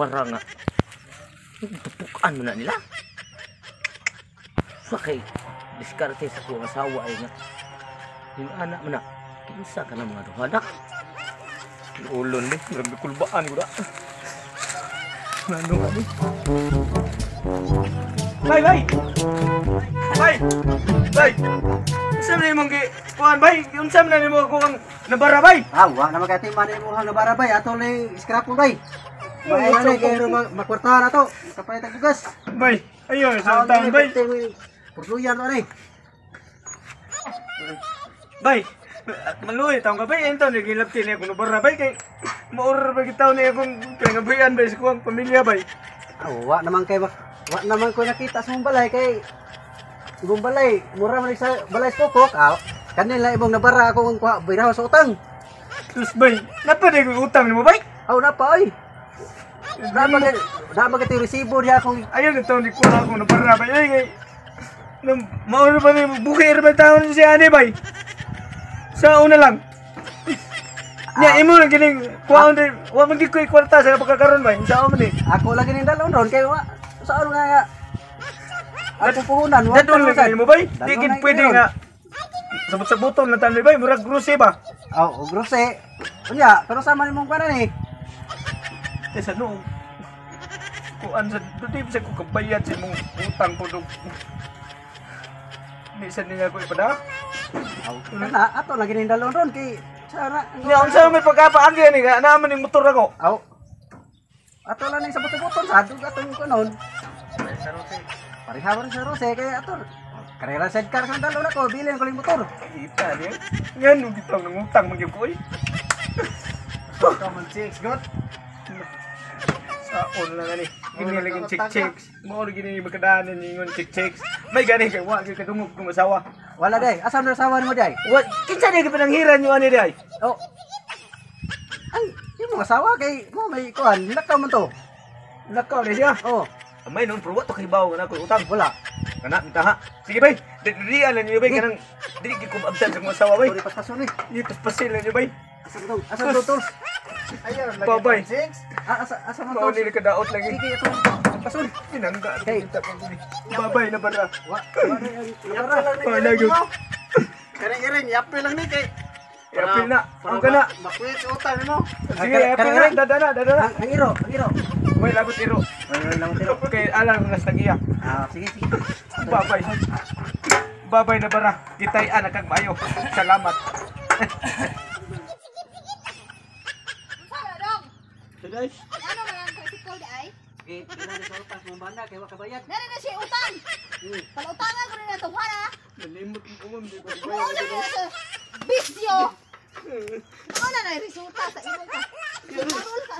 Nabara nga. Tupukan mo na nila. Sa kay diskarte sa kong asawa ay nga. Yung anak mo na. Kinsa ka na mga duhadak. Ulon ni, grabe kulbaan ko na. Ano nga ni? Bay, bay! Bay! Bay! Unsa man imong gi kuan bay? Unsa man nimo ako ang nabara bay? Ah, wa na makati man imo ang nabara bay ato ni scrap mo bay. Bay na ni kay makwartahan ato. Kapalit ang bugas. Bay, ayo sa taon bay. Purluyan to ni. Bay, maluoy taon ka bay. Ento ni gilapti ni ako nabara bay kay maor ba gitaw ni akong pingabuyan bay sa kuang pamilya bay. Ah, wa naman kay wa naman ko nakita sa mong balay kay imong balay mura man sa balay sa kokok. Ah, kanila imong nabara ako ang kuha biraw sa utang. Sus bay, napa di ko utang nimo bay? Aw napa oy. Napa kay resibo diha akong ayon ito ni kuha akong nabara bay. Ay kay maor ba ni bukir ba taon si ani bay? Sa una lang. Nya imo lang kining kuha di wa man gid ko kwarta sa pagkakaron bay. Sa man ni. Ako lagi ning dalon ron kay wa saan nga ako puhunan wa dadon lang mo bay. Di gid pwede nga sabot-saboton na tan bay, murag grose ba? Oh, grose. Unya, pero sama nimong kuan ni. Eh sa no. Kuan sa di sa ko kabayad sa imong utang ko dog. Di sa nila ko ipada. Aw, kana ato lagi ning dalon ron kay sana. Nya unsa may pagkapaagi ani ka naman ning motor ako. Aw. Ato lang ning sabot-saboton sa adto atong kunon. Pareha rin sa rose kay ato. Karera sidecar kang dalon ako, bilin ko ling motor. Kita niya. Ngano gitaw nang utang man gyud ko oy. Common chicks god. Saon lang ani. Gini lagi chick chicks. Mao ra gini makadaanan ningon chick chicks. May gani kay wa gyud kadungog kung asawa. Wala day. Asa man asawa nimo day? Wa kinsa day pananghiran nyo ani day? Oh. Ay, imong asawa kay mo may kuan, lakaw man to. Lakaw ni siya. Oh. Amay noon pero wa to kay bawo na ko utang. Wala. Kana mita ha. Sige bay. Dili lang niyo bay kanang dili gid ko maabtan sa akong asawa bay. Sorry paspason ni. Di paspasil lang niyo bay. Asa man to? Asa man to? Ayaw lagi Babay. six. Ah, asa asa man Mao to? ni kadaot lagi. Sige ato paspason. Pinangga Hey. kita pa ni. Babay na bara. Wa wa na ang nabara. Wala gyud. Kani iring yapil lang ni kay. Yapil na. Ang kana. Makuit sa utang nimo. Sige, yapil na. Dada na, dada na. Ang iro, ang iro. May labot iro. Ang labot iro. Kay alang nas nagiya. Ah, sige sige. Babay. Babay na bara. Kitay anak kag maayo. Salamat. Guys. Ano man ang tricycle di ay? Sige, dili na sa utang mong banda kay wa kabayad. Nari na siya utang. Palutangan ko na itong ha. Nalimot ko ma'am, di ba? Mao na na sa bisyo. Mao na na resulta sa imong ka. Parol ka.